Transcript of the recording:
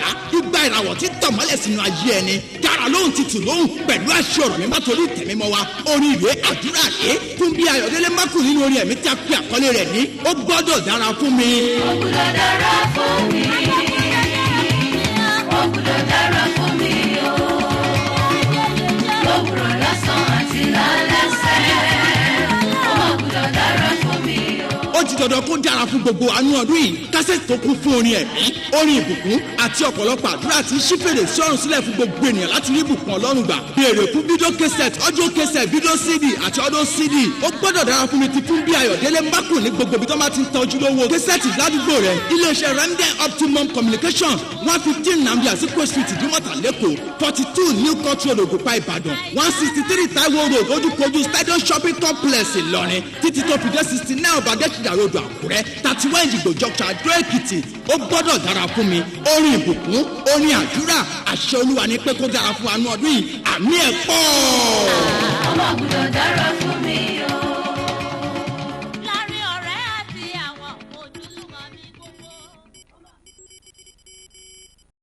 ẹ̀dá, igba ìràwọ̀ tí tọ̀mọ́lẹ̀ sínú ayé ẹni. Dára lóhùn ti tù lóhùn pẹ̀lú àṣẹ ọ̀rọ̀ mímọ́ torí ìtẹ̀mímọ́ wa. Orin ìwé àdúrà dé fún bí Ayọ̀délé Mákù nínú orin ẹ̀mí tí a pe àkọlé rẹ̀ ní "Ó Gbọ́dọ̀ Dára Fún Mi". Ó gbọ́dọ̀ dára fún mi. Ó gbọ́dọ̀ dára fún mi o. Lówùrọ̀, lọ́sàn-án àti lálẹ́. Ó gbọ́dọ̀ dára fún mi o. Ó ti dandan kó dára fún gbogbo àánú ọdún yìí. Kásẹ̀tì tó kún fún orin ẹ̀mí, orin ìbùkún àti ọ̀pọ̀lọpọ̀ àdúrà tí ṣí fèrè sí ọ̀run sílẹ̀ fún gbogbo ènìyàn láti rí ìbùkún Ọlọ́run gbà. Béèrè fún video cassette, audio cassette, video CD àti audio CD. "Ó Gbọ́dọ̀ Dára Fún Mi" ti fún bí Ayọ̀délé Mákù ní gbogbo ibi tó máa ti ń tọ́jú lówó cassette ládùúgbò rẹ̀. Iléeṣẹ́ Remden Optimum Communication, 115 Nnamdi Azikiwe Street, Ìdúmọ̀tà lẹ́kọ̀ọ́, 42 New Court Road, Ògùnpá, Ìbàdàn, 163 Taiwo Road, ojúkojú Stadium Shopping Complex, Ìlọrin, títí tó fi dé 69 Ọbadẹ́sìdà Road, Àkúrẹ́, 31 Ìjìgbò Junction, Àdó Èkìtì. "Ó Gbọ́dọ̀ Dára Fún Mi", orin ìbùkún, orin àdúrà. Àṣẹ Olúwa ní pé kó dára fún wa ní ọdún yìí. Àmín ẹ̀ pọ̀. Ó gbọ́dọ̀ dára fún